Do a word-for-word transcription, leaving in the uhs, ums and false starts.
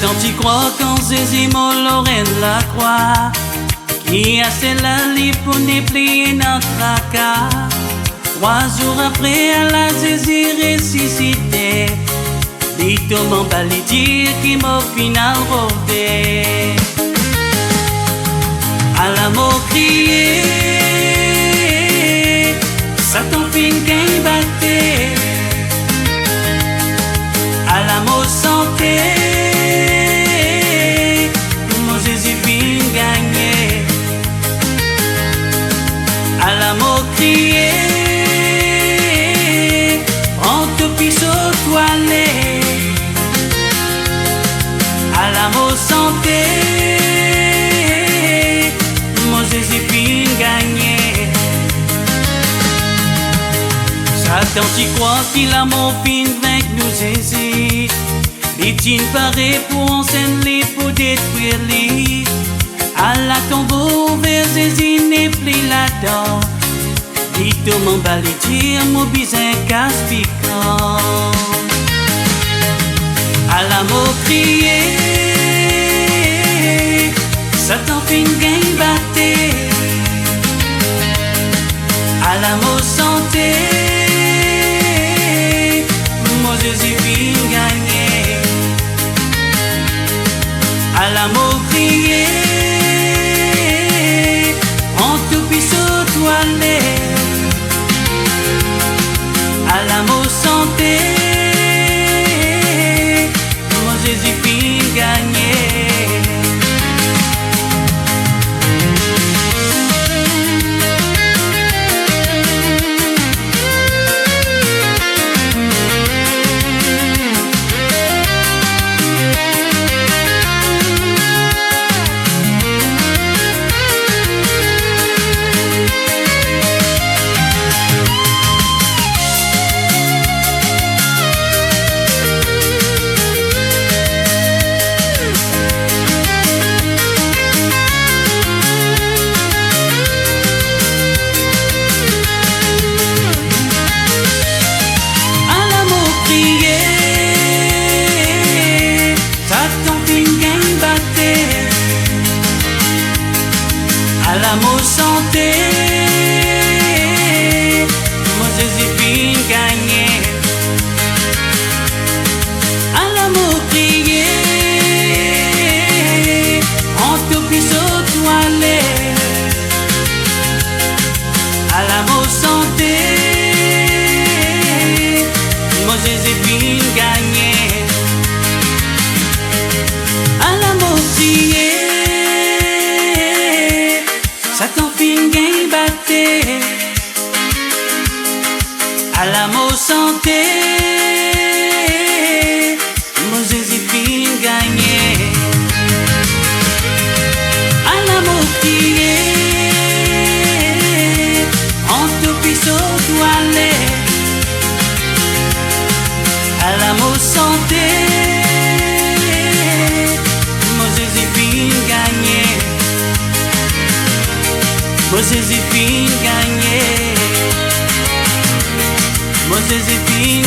Kan ti krwar kan Zezi mor lor enn lakrwa, ki aster la li pou nepli ena traka. Trwa zour apre, ala Zezi resisite. Li tom anba, li dir ki mor finn al rode. Ala mor kriye, Satan finn gagn bate. Ala mor sante, mo Zezi finn gagne. Ala mor kriye, pran to piso, to ale. Ala mor sante, mo Zezi finn gagne. Satan ti krwar ki lamor finn vink nou Zezi. Li ti pare pou ansenn li, pou detrir li. Ala tonbo ouver, Zezi nepli ladan. Li tom anba, li dir, mo bizin kas pikan. Ala mor kriye, Satan finn gagn bate. Ala mor sante, mo Zezi finn gagne. Ala mor kriye, pran to piso, to ale. Ala mor sante, mo Zezi finn gagne. Ala mor kriye, Satan finn gagn bate. Ala mor sante, mo Zezi finn gagne. Ala mor kriye, pran to piso, to ale. Ala mor sante, mo Zezi finn gagne. Ala mor kriye, Satan finn gagn bate. Ala mor sante, mo Zezi finn gagne. Ala mor kriye, pran to piso, to ale. Ala mor sante, mo Zezi finn gagne. Mo Zezi finn gagne. Mo Zezi finn